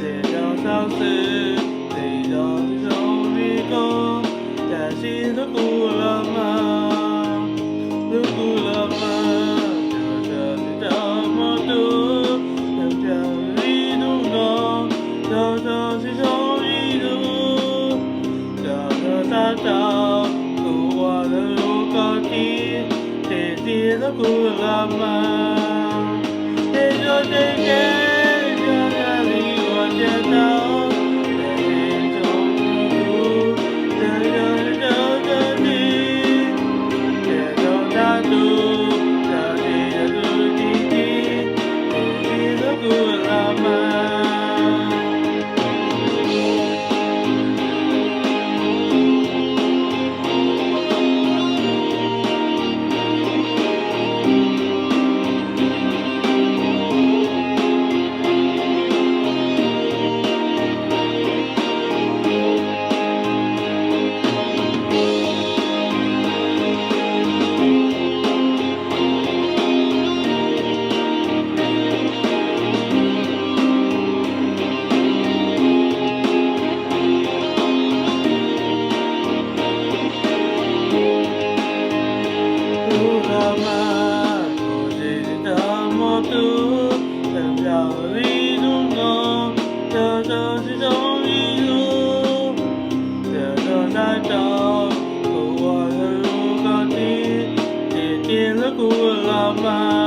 Tes rau sab xwm, tes rau zoo li koj, tam sim hlub kuv los mas, hlub kuv los mas, rau sab xwm rau hmo ntuj, rau sab li hnub no, rau sab xwm zoo li lub, rau sab tau, kuv ua lub koj tib, tes tis hlub kuv los mas. Tes rau tes kev, rau sab li ua tsiaj tau, tes tis zoo li kuv, tes rau sab tau, tes rau sab tau, rau tes rau tus tib tib, tes tis hlub kuv los mas. Hlub los mas, kuv tes tis tau hmo ntuj, tes rau li hnub no, rau sab xwm zoo li lub, rau sab tau, kuv ua lub koj tib, tes tis hlub kuv los mas.